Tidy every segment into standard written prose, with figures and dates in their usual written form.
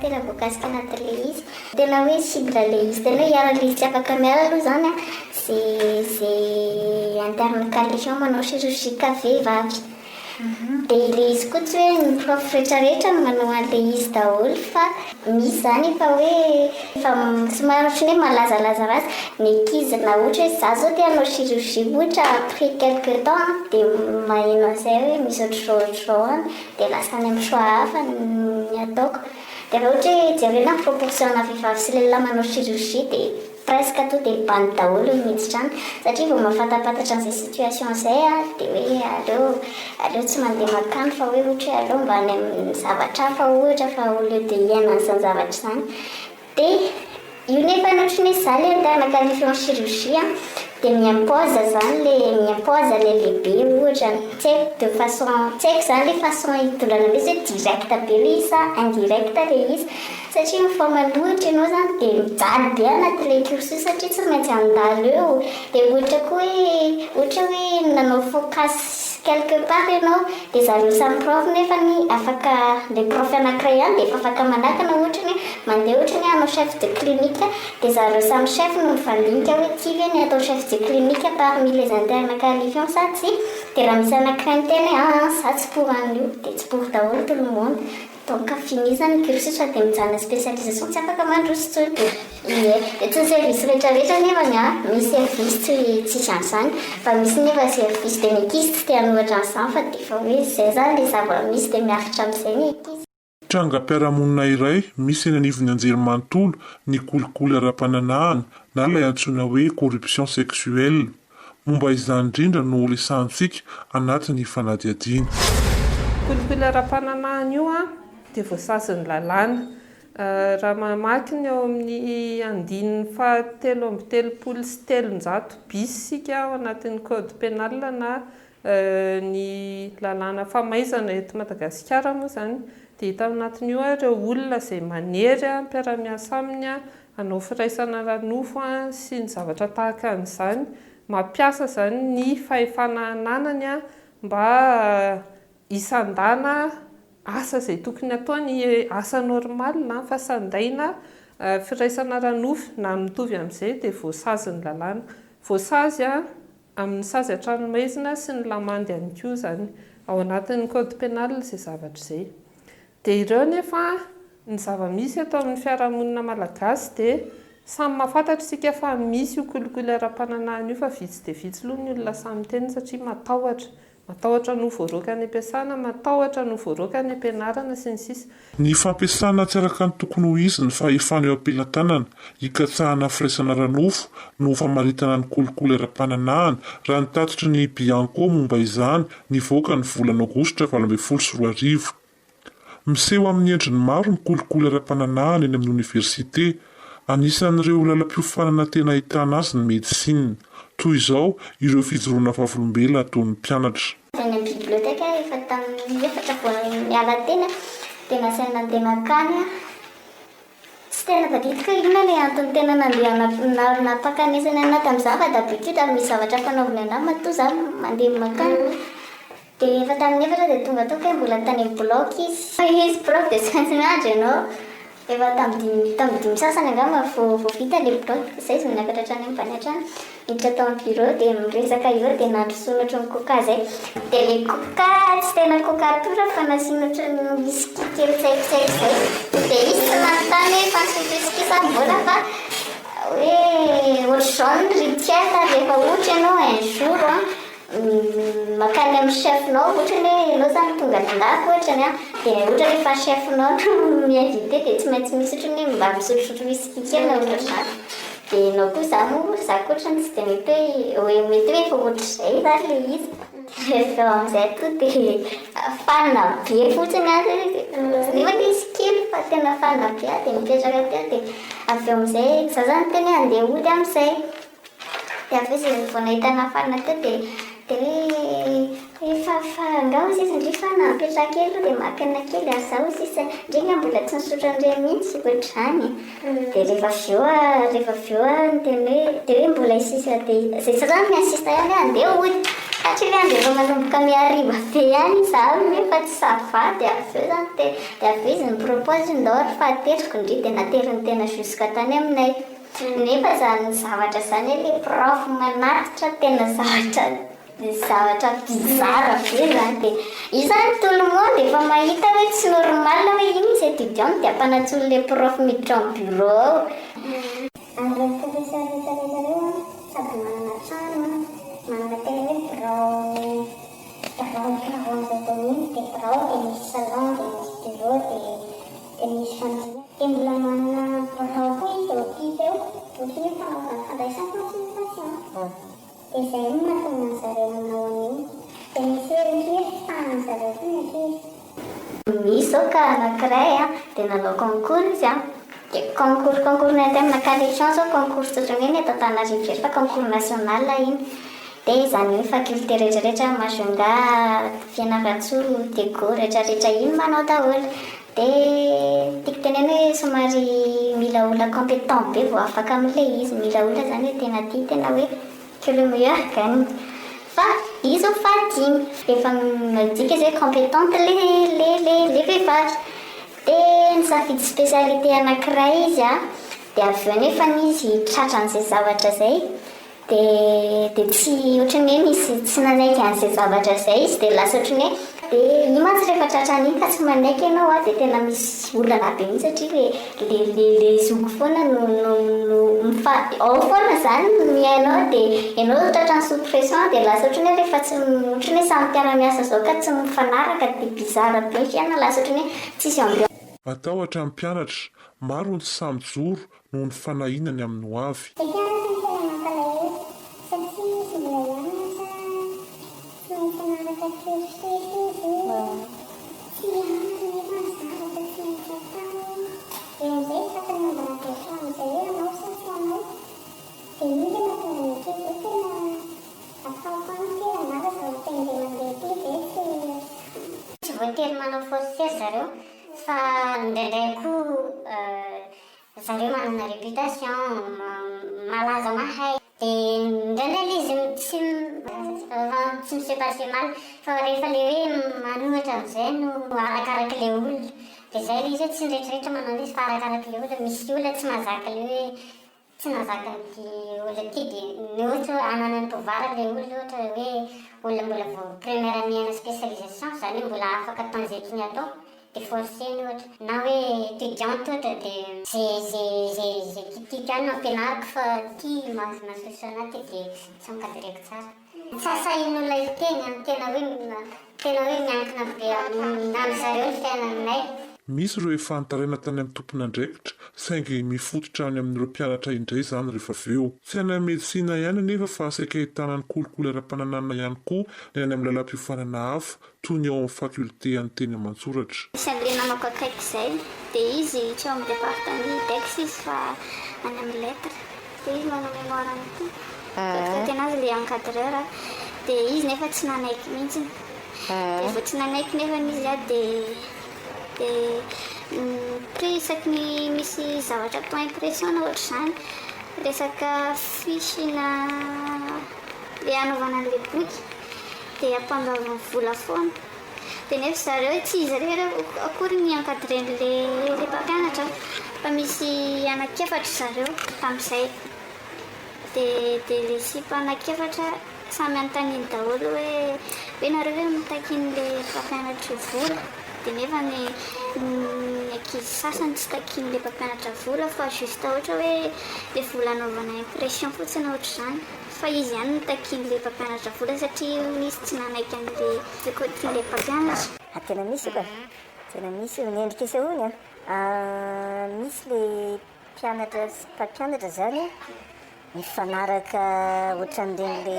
tena voakasika anatin'ilay izy. Tena hoe cible ilay izy, tena hoe iharan'ilay izy tsy afaka miala aloha izany an, izay izay interne qualifiant manao chirurgie ka vehivavy. Dia ilay izy koa tsy hoe ny prof rehetra rehetra no manao an'ilay izy daholo fa misy izany efa hoe efa somary ohatran'ny hoe malazalaza ratsy ny ankizy na ohatra hoe za zao te hanao chirurgie ohatra après quelque temps an, dia maheno an'izay hoe misy ohatr'izao ohatr'izao any dia lasa any amin'ny choix hafa ny ataoko. Dia raha ohatra hoe jerena ny proportion ana vehivavy sy lehilahy manao chirurgie dia Presque tout dia bandy daholo ny miditra any satria vao mahafantapantatra an'izay situation izay aho dia hoe aleo aleo tsy mandeha mankany fa hoe ohatra hoe aleo mba any amin'ny zavatra hafa ohatra fa au lieu de hiaina an'izany zavatra izany dia io nefa ohatran'ny hoe za le interne qualifié en chirurgie an dia mi-impose zany le mi-impose le lehibe ohatra tsy haiko de façon tsy haiko zany le façon hitondrana an'izy hoe direct be le izy sa indirect le izy. Satria rehefa manohitra ianao izany dia mijaly be anatin'ilay cursus satria tsy maintsy handalo eo. Dia ohatra koa hoe ohatra hoe nanao focus quelque part ianao dia zareo samy prof nefany afaka ilay prof anankiray ihany dia efa afaka manakana ohatra ny hoe mandeha ohatra ny hoe hanao chef de clinique dia zareo samy chef no mifandinika hoe ty ve ny atao chef de clinique parmi les internes qualifiants sa tsia. Dia raha misy anankiray miteny hoe aa za tsy pour an'io dia tsy pour daholo tout le monde. Donc fini zany ny cursus fa dia mijanona spécialisation tsy afaka mandroso intsony. Ie, dia tsy ny service rehetra rehetra nefany an, misy service tsy tsisy an'izany fa misy nefa service dia ny ankizy tsy te hanoratra an'izany fa dia efa hoe izay zany ilay zava-misy dia miaritra amin'izay ny ankizy. Trangam-piarahamonina iray misy eny anivon'ny anjerimanontolo ny kolikoly ara-pananahana na ilay antsoina hoe corruption sexuelle. Momba izany indrindra no horesahantsika anatin'ny fanadihadiana. Kolikoly ara-pananahana io dia voasazin'ny lalàna. Raha mamaky ny ao amin'ny andininy faha-333 bis isika ao anatin'ny code pénal na ny lalàna famaizana eto Madagasikara moa izany dia hita ao anatin'io ireo olona izay manery mpiara-miasa aminy hanao firaisana ara-nofo sy ny zavatra tahaka an'izany, mampiasa izany ny fahefana ananany mba hisandana asa izay tokony hataony, asa normal fa sandaina firaisana ara-nofo na mitovy amin'izay dia voasazin'ny lalàna. Voasazy amin'ny sazy an-tranomaizina sy ny lamandy ihany koa izany ao anatin'ny code pénal izay zavatra izay. Dia ireo anefa ny zava-misy eto amin'ny fiarahamonina malagasy dia samy mahafantatra isika fa misy io kolikoly ara-pananahana io fa vitsy dia vitsy aloha ny olona sahy miteny satria matahotra. Matahotra ny ho voaroaka any am-piasana, matahotra ny ho voaroaka any am-pianarana sy ny sisa. Ny fampiasana tsy araka ny tokony ho izy ny fahefana eo am-pelatanana, hikatsahana firaisana ara-nofo no famaritana ny kolikoly ara-pananahana, raha ny tatitry ny Bianco momba izany nivoaka ny volana aogositra 2018. Miseho amin'ny endriny maro ny kolikoly ara-pananahana eny amin'ny oniversite. Anisan'ireo lalam-piofanana tena ahitana azy ny medecine. Toy izao ireo fijoroana vavolombelona ataon'ny mpianatra. Avy any amin'ny bibliothèque aho efa tamin'ny efatra vao niala teny dia nasaina nandeha nankany aho. Tsy tena tadidiko hoe inona ilay antony tena nandehanako nampakanesana anah tamin'izany fa d'habitude misy zavatra ampanaoviny anah matoa za mandeha mankany. Dia efa tamin'ny efatra dia tonga tao kay mbola tany amin'ny bloc izy. Fa izy prof dia tsy maintsy miandry ianao. Efa tamin'ny dimy tamin'ny dimy sasany angamba vao vao vita ilay bloc. Izay izy vao niakatra hatrany ambany hatrany. Niditra tao amin'ny bureau dia miresaka eo dia nandrosoany ohatran'ny coca izay. Dia ilay coca tsy tena coca pur fa nasiany ohatran'ny whisky kely tsy haiko tsy haiko izay. Dia izy tsy nanontany hoe efa nisotro whisky sa mbola fa hoe ohatr'izao ny rituel rehefa ohatra ianao un jour an. Mankany amin'ny chef-nao ohatrany hoe ianao zany tonga any an-dafy ohatrany an, dia ohatra hoe efa chef-nao no mi-inviter dia tsy maintsy misy ohatrany hoe mba misotrosotro whisky kely na ohatran'izany. Dia ianao koa za moa, za koa ohatrany tsy dia mety hoe hoe mety hoe efa ohatr'izay zany ilay izy. Dia avy eo amin'izay tonga dia fanina be fotsiny aho nefa ilay izy kely fa tena fanina be aho dia nipetraka teo dia avy eo amin'izay za zany niteny hoe andeha hody amin'izay. Dia avy eo izy vao nahita anah farina teo dia dia hoe hoe fa fa angaha hozy izy ndry fa nahapetraka kely aloha dia maka aina kely ary izaho hozy izy ndry nga mbola tsy nisotro an'ireny mihitsy ohatr'izany. Dia rehefa avy eo aho rehefa avy eo aho niteny hoe dia hoe mbola hisy dia izay tsy zany mi-insiste ihany hoe andeha hody. Satria le andro efa manomboka mihariva be ihany izaho nefa tsy ça va dia avy eo zany te dia avy eo izy ni-propose hoe ndao ary fa ateriko ndry dia nateriny tena jusque tany aminay. Nefa zany zavatra zany hoe le prof manatitra tena zavatra zavatra bizarre be zany dia io zany tout le monde efa mahita hoe tsy normal hoe iny izy étudiante dia ampanantsoin'le prof miditra ao amin'ny bureau ao. Ary ireo professeur rehetra rehetra ireo an, sady manana trano an, manana tena hoe birao, birao birao an'izay domaine, dia birao dia misy salon dia misy bureau dia dia misy fandriana. Dia mbola manana birao koa izy eo ampita eo, ohatran'ny hoe fanaovana fandraisana consultation. Dia izay no mahatonga an'zareo manao an'io. Dia misy ohatran'ny hoe fitahan'zareo koa ny ankizy. Misy zao cas anakiray an, dia nanao concours izy an, dia concours concours ny thème qualifiant zao concours tsotra ny eto Antananarivo irery fa concours national iny, dia izany hoe faculté rehetra rehetra Majunga, Fianarantsoa, Diego rehetra rehetra iny manao daholo, dia tiako tenena hoe somary mila olona compétent be vao afaka amin'ilay izy, mila olona zany hoe tena tia tena hoe Que le meilleur gagne. Fa izy zao fahadimy. Efa midika zay compétente le le le le vehivavy. De nisafidy spécialité anakiray izy a, de avy eo nefany izy tratran'izay zavatra zay, de de tsy ohatran'ny hoe nisy tsy nanaiky an'izay zavatra zay izy de lasa ohatran'ny hoe de iny mantsy rehefa tratran'iny ka tsy manaiky ianao a de tena misy olana be mihitsy satria le Le le le zoky foana no no no mifa ao foana zany no mihaino ao de ianao zao tratran'ny sous pression de lasa ohatran'ny hoe rehefa tsy ohatran'ny hoe samy mpiara-miasa zao ka tsy mifanaraka de bizarre be ny fiainana lasa ohatran'ny hoe tsisy ambiance. Matahotra ny mpianatra, maro no tsy sahy mijoro noho ny fanahiana ny amin'ny ho avy. Ny mpianatra no tena mampalahelo satria izy mbola hianatra, tsy maintsy hanaraka cursus izy, tsy ampy nefa ny zavatra tsy maintsy atao, eo amin'izay tratran'ny embarras du choix amin'izay hoe hanao sa tsy hanao, dia iny tena tonga ny ankizy hoe tena ataoko any ity angamba izao ity andeha mandeha ity ve tsy Tsy voatery manao forcer zareo fa indraindray koa Zareo manana réputation, malaza mahay. De indraindray le izy tsy tsy mi-se passer mal fa rehefa le hoe manohitra amizay no arakaraky le olona. De zay le izy hoe tsy ny rehetrarehetra manao an'izy fa arakaraky le olona. Misy olona tsy mahazaka le hoe tsy mahazaka an'ity olona ity de ny ohatra hoe ananany pouvoir le olona ohatra hoe olona mbola vao première année ana spécialisation zany hoe mbola afaka atao an'izay tiany atao. de forcer-ny ohatra na hoe étudiante ohatra de ze ze ze ze tiatiako ihany no ampianariko fa ty mahasosoa anah ty de tsy encadreko tsara. Tsy asahin'olona hiteny an, tena hoe tena hoe miankina be amin zareo ny fiainanay. Misy ireo efa nitaraina tany amin'ny tompon'andraikitra, saingy mifototra any amin'ireo mpianatra indray izany rehefa avy eo. Tsy any amin'ny medecine ihany anefa fa saika ahitana ny kolikoly ara-pananana ihany koa ny any amin'ny lalam-piofanana hafa, toy ny ao amin'ny faculté an'ny teny aman-tsoratra. Misy an'ilay namako akaiky izay, dia izy tsy ao amin'ny département dex izy fa any amin'ny lettres, dia izy manao mémoire an'ity, côté anazy ilay encadreur, dia izy nefa tsy nanaiky mihitsy, dia vao tsy nanaiky nefa izy an, dia dia toy isaky ny misy zavatra atao impression na ohatr'izany, resaka fiche na ilay hanaovana an'ilay boky, Dia ampandoaviny vola foana. Dia nefa zareo tsy izy irery akory ny encadrer-n'le le mpampianatra fa misy anankiefatra zareo tamin'izay. Dia dia le sipa anankiefatra samy anontaniany daholo hoe hoe nareo ve mitaky an'le mpampianatra io vola? Dia nefa ny ny ankizy sasany tsy takian'le mpampianatra vola fa juste ohatra hoe le vola anaovana impression fotsiny ohatr'izany. Fa izy ihany no takian'ilay mpampianatra vola satria hono izy tsy nanaiky an'ilay fikotian'ilay mpampianatra. Ah tena misy io ka! Tena misy io, ny endrika isehoany an! Misy le mpianatra sy mpampianatra zany mifanaraka ohatran'ireny le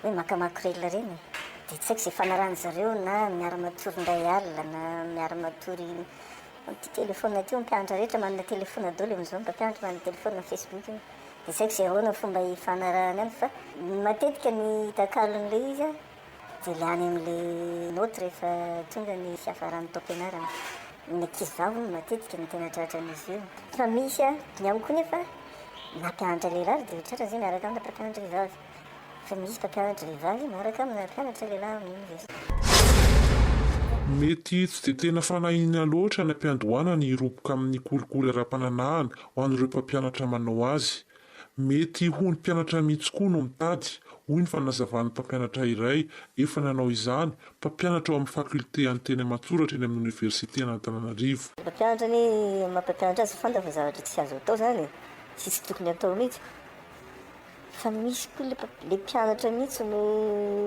hoe maka makorel ireny e! De tsy haiko ze fanarahan-jareo na miara-matory indray alina na miara-matory amin'ity telephone ity, mpianatra rehetra manana telephone daholo amin'izao, mpampianatra manana telephone, facebook io. Dia tsy haiko izay ahoana fomba hifanarahany any fa matetika ny takalon'ilay izy an, dia ilay any amin'ilay naoty rehefa tonga ny fiafaran'ny taom-pianarana. Ny ankizy vavy hono matetika no tena tratran'izy io. Fa misy an, ny amiko nefa na mpianatra lehilahy ary dia tratra izay miaraka amina mpampianatra vehivavy. Fa misy mpampianatra vehivavy miaraka amina mpianatra lehilahy amin'ny oniversite. Mety tsy dia tena fanahiana loatra any am-piandohana ny hiroboka amin'ny kolikoly ara-pananahana ho an'ireo mpampianatra manao azy. Mety ho ny mpianatra mihitsy koa no mitady, hoy ny fanazavan'ny mpampianatra iray efa nanao izany, mpampianatra ao amin'ny faculté an'ny teny aman-tsoratra eny amin'ny oniversiten'Antananarivo. Ny mpampianatra anie amin'ny maha mpampianatra azy fantany fa zavatra tsy azo atao izany e, sy tsy tokony atao mihitsy. Fa misy koa le le mpianatra mihitsy no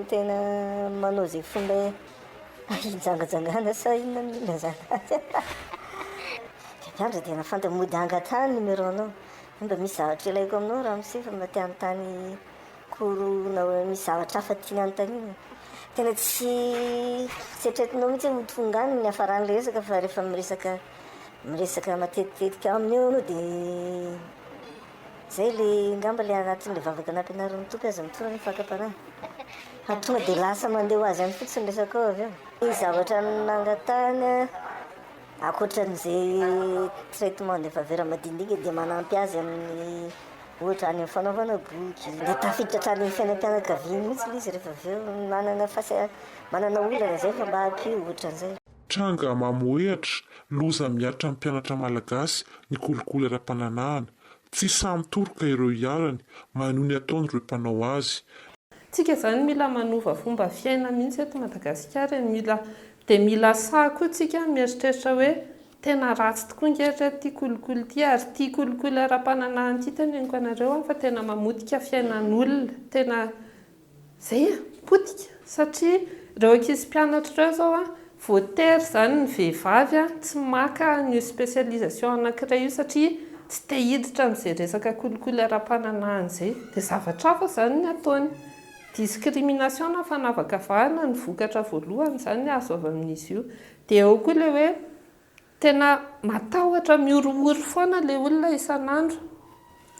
tena manao izay fomba hijangajangana sa inona no ilazana azy. Le mpianatra tena fantany mody angatahany numéro-nao, hoe mba misy zavatra ilaiko aminao ramose fa mba te hanontany cours na hoe misy zavatra hafa tiany hanontaniana. Tena tsy tsy eritreretinao mihitsy hoe ho tonga any ny niafaran'ilay resaka fa rehefa miresaka miresaka matetitetika aminy eo ianao dia Zay le ngamba le anatin'le vavaka nampianarin'ny Tompo aza mitondra ny fakam-panahy fa tonga de lasa mandeha ho azy any fotsiny resaka ao avy eo. Ny zavatra nangatahany ankoatran'izay traitement de faveur madinidinika dia manampy azy amin'ny ohatra any amin'ny fanaovana boky, dia tafiditra hatrany amin'ny fiainam-pianakaviany mihitsy le izy rehefa avy eo manana fasa- manana olana zay fa mba ampio ohatran'izay. Tranga mamohehatra, loza mihatra amin'ny mpianatra malagasy ny kolikoly ara-pananahana. Tsy sahy mitoroka ireo iharany, manohy ny ataony ireo mpanao azy. Tsika izany mila manova fomba fiaina mihitsy eto Madagasikara e, mila dia mila sahy koa tsika mieritreritra hoe tena ratsy tokoa ange ry reto ity kolikoly ity ary ity kolikoly ara-pananahana ity teneniko anareo an fa tena mamotika fiainan'olona, tena Zay e! Potika! Satria ireo ankizy mpianatra ireo izao an, voatery izany ny vehivavy an, tsy maka an'io spécialisation anankiray io satria tsy te hiditra amin'izay resaka kolikoly ara-pananahana izay. Dia zavatra hafa izany ny ataony. Discrimination na fanavakavahana no vokatra voalohany izany azo avy amin'izy io. Dia eo koa ilay hoe Tena matahotra mihorohoro foana ilay olona isan'andro.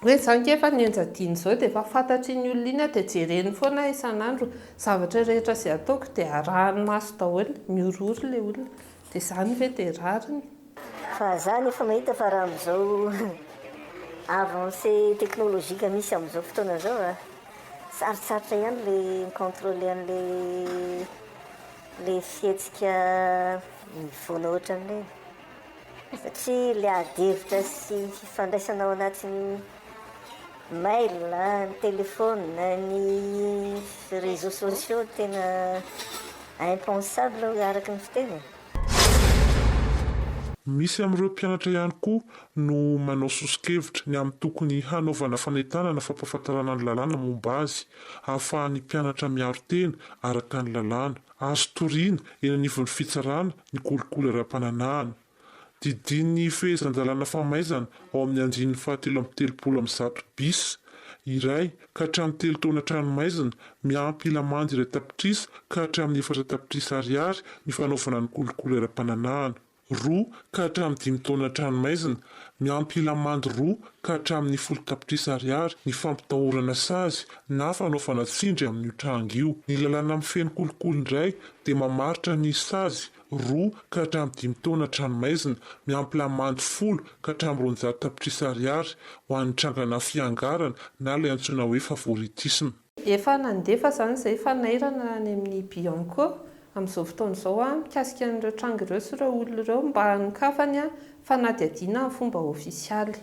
Hoe za ange efa nianjadiana izao dia efa fantatr'iny olona iny aho dia jereny foana aho isan'andro. Zavatra rehetra izay ataoko dia arahany maso daholo. Mihorohoro ilay olona. Dia izany ve dia rariny? Fa za nefa mahita fa raha amin'izao avancée technologique misy amin'izao fotoana izao a, sarotsarotra ihany le mi-contrôler an'le le fihetsika mivoana ohatran'ireny satria le ady hevitra sy fifandraisana ao anatin'ny mail, ny téléphone, ny réseaux sociaux tena impensable araka ny fiteny e. Misy amin'ireo mpianatra ihany koa no manao soso-kevitra ny amin'ny tokony hanaovana fanentanana fampahafantarana ny lalàna momba azy, ahafahan'ny mpianatra miaro tena araka ny lalàna. Azo toriana eny anivon'ny fitsarana ny kolikoly ara-pananahana. Didian'ny fehezan-dalàna famaizana ao amin'ny andininy fahatelo amby telopolo amby zato bis, iray ka hatramin'ny telo taona an-tranomaizina miampy lamandy iray tapitrisa ka hatramin'ny efatra tapitrisa ariary ny fanaovana ny kolikoly ara-pananahana. Roa ka hatramin'ny dimy taona an-tranomaizina miampy lamandy roa ka hatramin'ny folo tapitrisa ariary ny fampitahorana sazy na fanaovana tsindry amin'io tranga io. Ny lalàna mifehy ny kolikoly indray dia mamaritra ny sazy roa ka hatramin'ny dimy taona an-tranomaizina, miampy lamandy folo ka hatramin'ny 200 tapitrisa ariary ho an'ny trangana fiangarana na ilay antsoina hoe favoritisme. Efa nandefa izany izay fanairana any amin'ny Bianco amin'izao fotoana izao mikasika an'ireo tranga ireo sy ireo olona ireo mba hanokafany fanadihadiana amin'ny fomba ofisialy.